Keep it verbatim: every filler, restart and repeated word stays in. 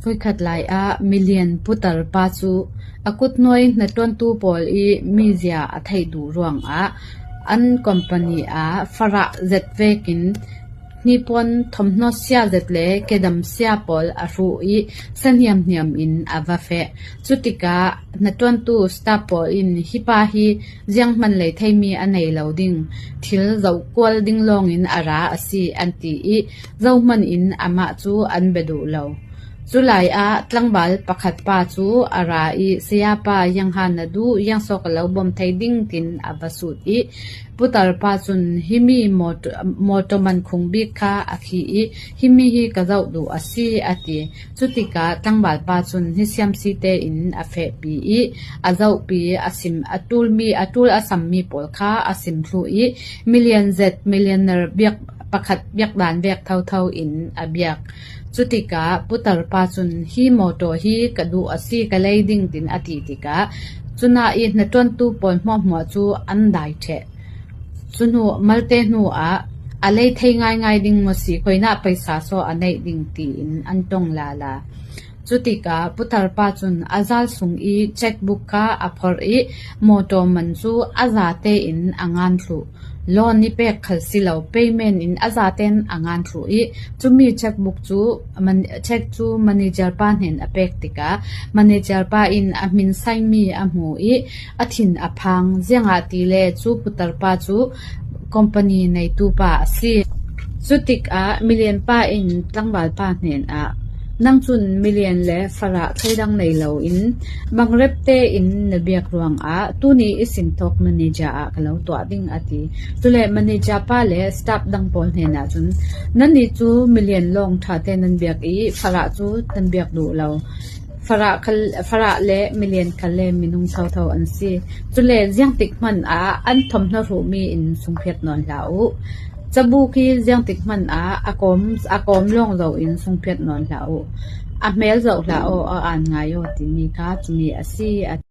Hmun khat lai ah milian putar pa cu a kutnuai hnaṭuantu pawl i mizia a theih duh ruangah an company ah farah zet vekin hnipuan thawmhnaw sia zet le kedam sia pawl a hruh i sa hniamhniam in a va feh. Cutikah hnaṭuantu staff pawl in hi pa hi zianghman lei theimi a nei lo ding, thil zohkual ding lawngin a ra a si, an ti i zohman in amah cu an bia duh lo. Culai ah tlangval pakhat pa cu a ra i, "Sayapa, ziangha na duh, ziangso ka lo bawm thei ding," tin a va sut i, putar pa cun, "Himi mawtaw, mawtaw man khung bik kha a khi i, himi hi ka zoh duh a si," a ti. Cutikah tlangval pa cun hnisiam si tein a fehpi i, a zohpi, a sim, a ṭulmi, a ṭul a sammi pawl kha a sim thluh i, milian zet, millionaire biak pakhat biakdan vek thotho in a biak. Cutikah putar pa cun, "Hi mawtaw hi ka duh a si, ka lei ding," tin a ti tikah, cunah i hnaṭuantu pawl hmuahhmuah cu an dai ṭheh. Cu hnu, malte hnu ah a lei thei ngaingai ding maw si, khuinah paisa so a neih ding tiin an ṭong lala. Cutikah putar pa cun a zal sung i checkbook kha a phorh i, mawtaw man cu a zatein a ngan thluh. Loan i pek khal si lo, payment in a zaten a ngan thluh i, cumi checkbook cu man-, check cu manager pa hnen a pek tikah manager pa in a hmin sainmi a hmu i, a thin a phang, ziangahtile cu putar pa cu company neitu pa a si. Cutikah milian pa in tlangval pa hnenah, "Nang cun milian le farah theidang nei loin bangrep tein na biak ruangah tuni i sin thawk manager ah ka lo tuah ding," a ti. Cule manager pa le staff dang pawl hnenah cun, "Nannih cu milian lawng ṭha te nan biak i farah cu nan biak duh lo. Farah khal, farah le milian khal le minung thotho an si. Cule ziangtik hmanh ah an thawmhnaw hruhmi in sungphiat nawn hlah u. Cabu khi ziangtik hmanh ah a kawm, a kawm lawng zo in sungphiat nawn hlah u. A hmel zoh hlah u, a aan ngai u," timi kha cumi a si, a ti.